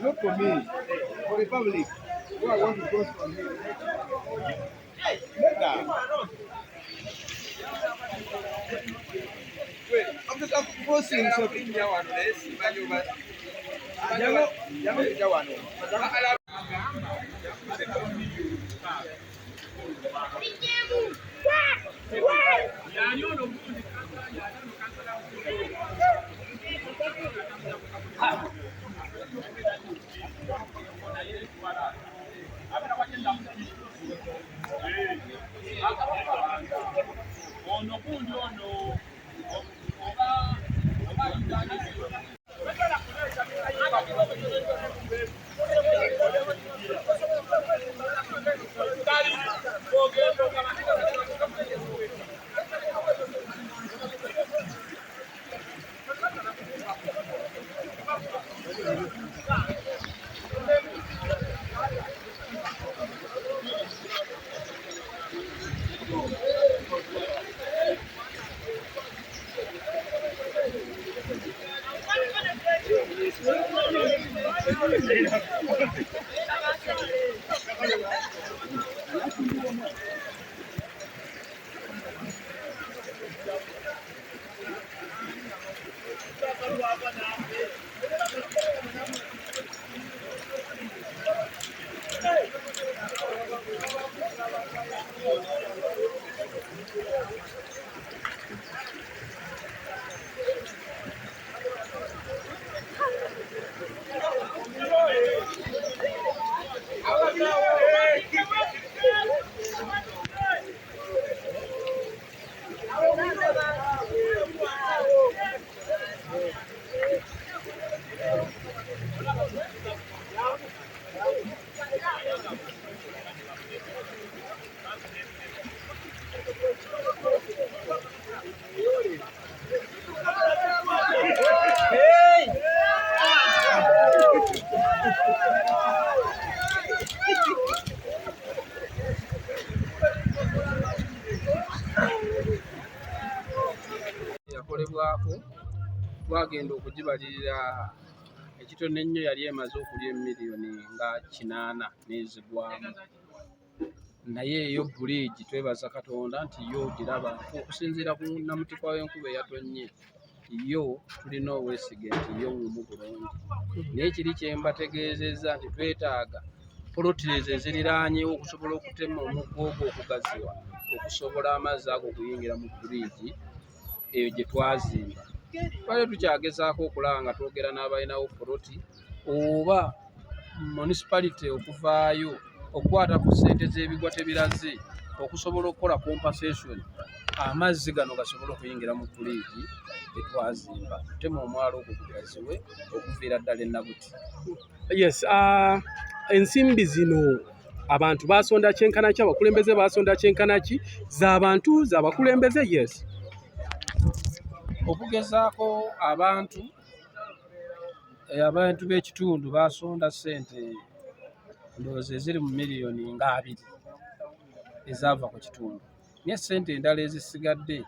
Not for me, for the public. Who I want to cross from here. Later. Wait, I'm just I'm crossing something. Yakolebwako twagenda okugibalirira ekitono ennyo yali emaze okulya emiliyoni nga 8 n'ezigwamu. Naye eyo bridge twebaza Katonda nti yo giraba okusinziira ku namutikwa w'enkuba eyatonnye, yo tulina obwesige nti yo ngumu bulungi. Naye kiri kye mbategeezezza nti twetaaga poloti ezo eziriraanyewo okusobola okutema omugga ogwo okugaziwa okusobola amazzi ago okuyingira mu bridge eyo gye twazimba. Twali tukyagezaako okulaba nga twogera n'abalinawo poloti oba municipality okuvaayo okukwata ku ssente z'ebigwa tebiraze okusobola okukola compensation amazzi gano gasobole okuyingira mu buliigi etwazimba tema omwalo ogwo gugaziwe okuviira ddala enabuti. Yes, ensimbi zino abantu basonda kyenkana ki, abakulembeze basonda kyenkana ki, z'abantu z'abakulembeze? Yes. Okugezaako abantu b'ekitundu basonda ssente ndowooza eziri mu miliyoni nga 20 ezaava ku kitundu, naye ssente endala ezisigadde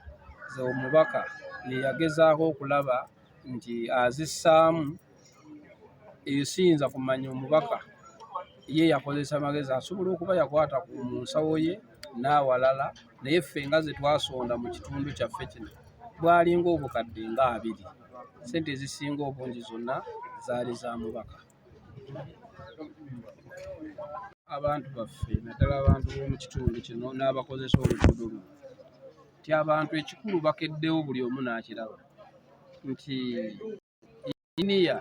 omubaka ye yagezaako okulaba nti azissaamu. Eyo siyinza kumanya omubaka ye yakozesa magezi, asobola okuba yakwata mu nsawo ye n'awalala, naye ffe nga ze twasonda mu kitundu kyaffe kino bwalinga obukadde nga 20. Ssente ezisinga obungi zonna zaali za mubaka. Abantu baffe naddala abantu b'omu kitundu kino n'abakozesa oluguudo luno nti abantu ekikulu bakeddewo buli omu n'akiraba nti yinginiya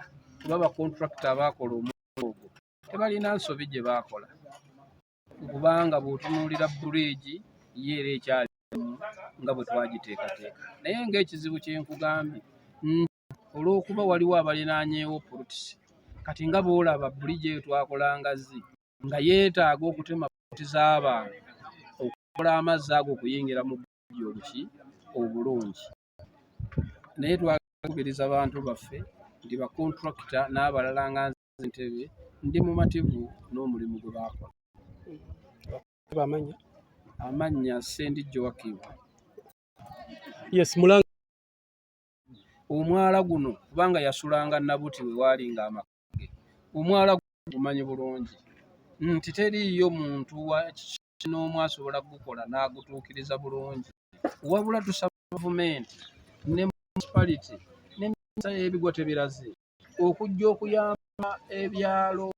oba bakontulakita abaakola omulimu ogwo tebalina nsobi gye baakola, kubanga bw'otunuulira buriigi ye era ekyali nga bwe twagiteekateeka. Naye ng'ekizibu kye nkugambye olw'okuba waliwo abalinaanyeewo polotisi, kati nga bw'olaba buriigi eyo twakola ngazi nga yeetaaga okutema poloti z'abantu okukola amazzi ago okuyingira mu buriigi obuki obulungi. Naye twakubiriza bantu baffe nti bakontulakita n'abalala nga nze ntebe ndi mumativu n'omulimu gwe baakola. Amannya? Amannya Ssendi Joakim. Yes, mulanga. Omwala guno kubanga yasulanga Nabuti we waalinga amaka ge, omwala gumanyi bulungi nti teriiyo muntu wa n'omu asobola kugukola n'agutuukiriza bulungi, wabula tusaba gavumenti ne municipality ne minisita y'ebigwa tebiraze okujja okuyamba ebyalo,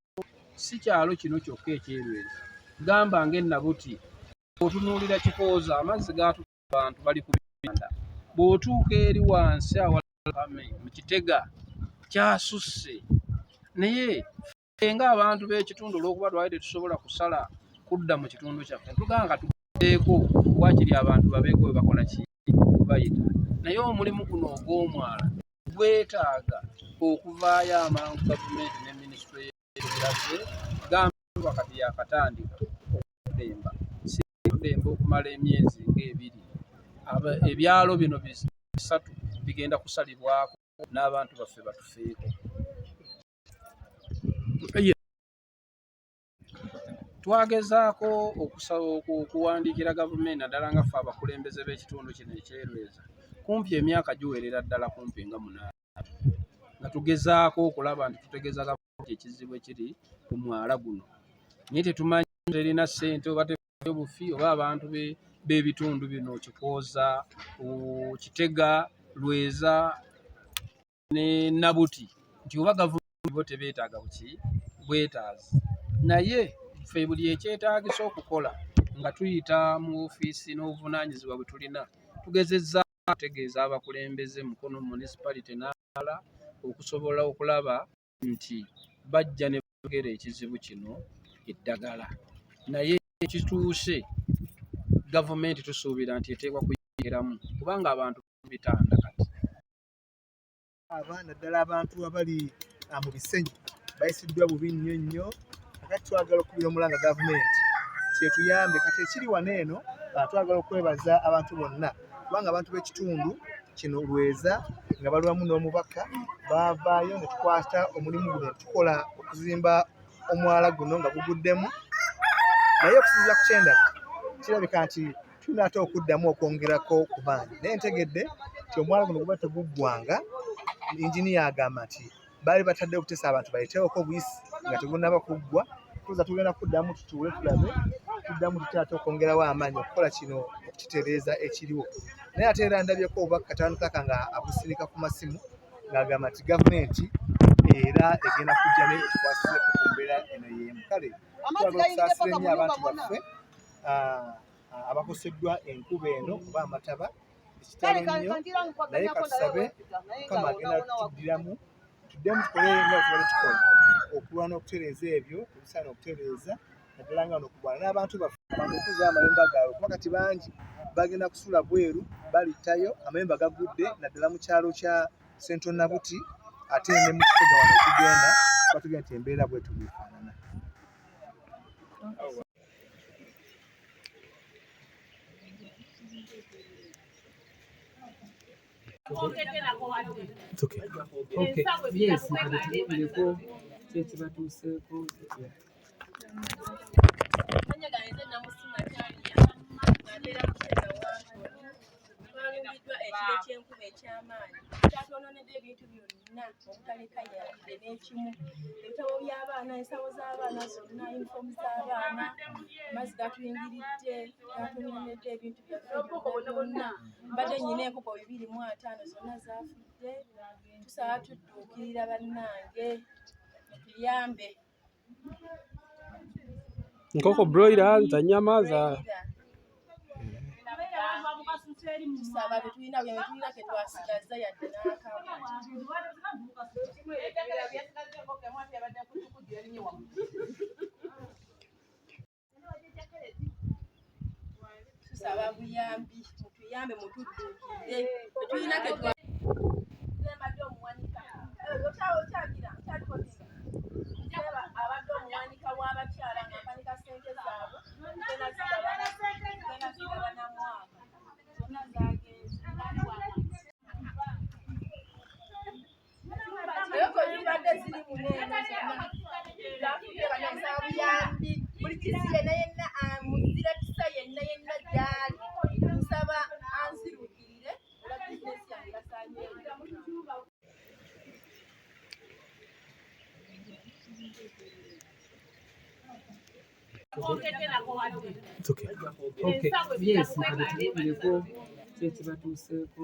si kyalo kino kyokka ekyerweza, gamba ng'e Nabuti bw'otunuulira Kikooza amazzi gaatutte abantu bali ku bitanda, bw'otuuka eri wansi awalala mu Kitega kyasusse. Naye ffe ng'abantu b'ekitundu olw'okuba twali tetusobola kusala kudda mu kitundu kyaffe, tugamba nga tugezeeko waakiri abantu babeeko we bakola ki bayita. Naye omulimu guno ogw'omwala gwetaaga okuvaayo amangu gavumenti ne minisitule y'ebiraze, gamba kati yakatandika okudemba demba okumala emyezi ng'ebiri, ebyalo bino 3 bigenda kusalibwako n'abantu baffe batufeeko. Twagezaako okusaba okuwandiikira gavumenti naddala nga ffe abakulembeze b'ekitundu kino ekyerweza kumpi emyaka giwerera ddala kumpi nga 8 nga tugezaako okulaba nti tutegeeza gavumenti ekizibu ekiri ku mwala guno, naye tetumanyi terina ssente oba bufi oba abantu b'ebitundu bino Kikooza, Kitega, Lweza ne Nabuti nti oba gavumenti bo tebeetaaga buki bwetaazi. Naye ffe buli ekyetaagisa okukola nga tuyita mu ofiisi n'obuvunaanyizibwa bwe tulina tugezezza okutegeeza abakulembeze Mukono municipality n'abalala okusobola okulaba nti bajja ne bagera ekizibu kino eddagala. Naye ekituuse gavumenti tusuubira nti eteekwa kuyingiramu kubanga abantu bitanda kati. Abaana ddala abantu abali mu bisenyi bayisiddwa bubi nnyo nnyo. Kakati twagala okukubira omulanga gavumenti kyetuyambe. Kati ekiri wano eno twagala okwebaza abantu bonna kubanga abantu b'ekitundu kino Lweza nga bali wamu n'omubaka baavaayo ne tukwata omulimu guno tukola okuzimba omwala guno nga guguddemu. Naye okusinziira ku kyendaba kirabika nti tulina ate okuddamu okwongerako ku maanyi, naye ntegedde nti omwala guno guba teguggwanga. Yinginiya agamba nti baali batadde okutesa abantu bayitewoko obuyisi nga tegunnaba kuggwa. Tuza tugenda kuddamu tutuule tulabe tuddamu tutya ate okwongerawo amaanyi okukola kino okukitereeza ekiriwo. Naye ate era ndabyeko obubaka kataano kaka nga abusindika ku masimu ng'agamba nti gavumenti era egenda kujja ne etukwasizeeko ku mbeera eno y'emu. Kale twagala okusaasira ennyo abantu baffe abakoseddwa enkuba eno oba amataba. Bambi kitalo nnyo, naye katusabe Mukama agenda tuddiramu, tuddemu tukole nga tubadde tukola okulwana okutereeza ebyo ebisaana okutereeza, naddala nga wano ku Bwala n'abantu baffe abantu okuzza amayumba gaabwe, kuba kati bangi bagenda kusula bweru, balittayo amayumba gagudde, naddala mu kyalo kya Central Nabuti ate ne mu Kitega wano tugenda batugenda nti embeera bwetu bwefaanana. Okay. Yes, kati kyekibatuuseeko. Amannya gange nze Namusima Talia, nga mbeera mu Kitega Wantoni. Twalumbiddwa ekiro ky'enkuba eky'amaanyi kyatwonoonedde ebintu byonna obutaleka yadde n'ekimu. Ebitabo by'abaana, ensawo z'abaana zonna, yunifoomu z'abaana, amazzi gatuyingiridde, gatwonoonedde ebintu byaffe byonna byonna. Mbadde nnyina enkoko 250 zonna zaafudde. Tusaba tudduukirira bannange, mutuyambe. Nkoko broiler za nnyama za Tusaba tetulina bye tulina ke twasigaza yadde n'akamu. Tusaba buyambi, mutuyambe, mutudduukirire. Tetulina ke twa mbadde omuwanika. Okyagira, okyalikodinga. Abadde omuwanika w'abakyala nga mpanika ssente zaabwe, ngenda zigabana mwaka. Zonna zagenze. Enkoko zibadde ziri muneeno zonna. Zaafudde bano buyambi. Buli kisi yenna yenna amuzira kisa yenna yenna gy'ali. Nsaba anziruukirire olwa bizinesi yange yasaanyeewo. Okay. Yes, kati tubuulireko kyekibatuuseeko.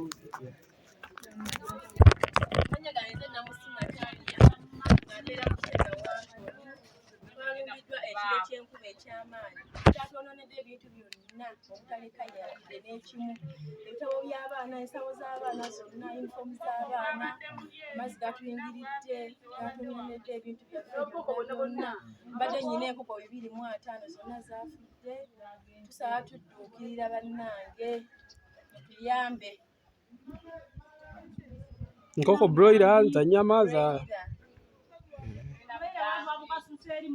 Amannya gange nze Namusima Talia, nga mbeera mu Kitega Wantoni. Twalumbiddwa ekiro ky'enkuba eky'amaanyi kyatwonoonedde ebintu byonna obutaleka yadde n'ekimu. Ebitabo by'abaana, ensawo z'abaana zonna, yunifoomu z'abaana, amazzi gatuyingiridde, gatwonoonedde ebintu byaffe byonna byonna. Mbadde nnyina enkoko 250 zonna zaafudde. Tusaba tudduukirira bannange, mutuyambe. Nkoko broiler za nnyama za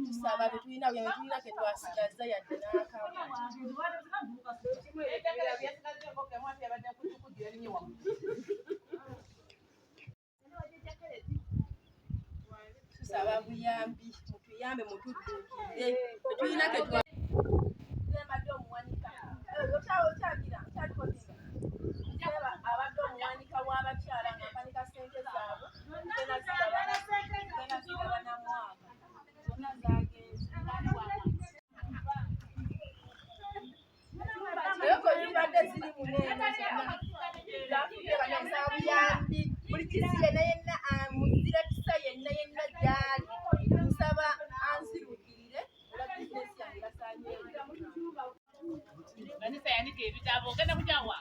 Tusaba tetulina bye tulina ke twasigaza yadde n'akamu. Tusaba buyambi, mutuyambe, mutudduukirire. Tetulina ke twa mbadde omuwanika. Okyagira, okyalikodinga. Abadde omuwanika w'abakyala nga mpanika ssente zaabwe, ngenda zigabana mwaka. Zonna zagenze. Enkoko zibadde ziri muneeno zonna. Zaafudde bano nsaba buyambi. Buli kisi yenna yenna amuzira kisa yenna yenna gy'ali. Nsaba anziruukirire olwa bizinesi yange yasaanyeewo. Kanisa yanika ebitabo ogenda kujawa.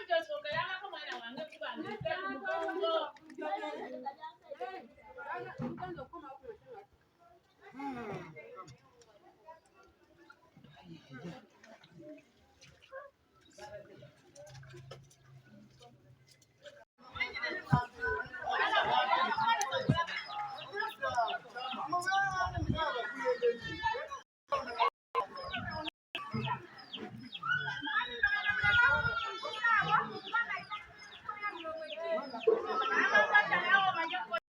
Gy'osookerangako mwana wange kuba nze ku mugongo.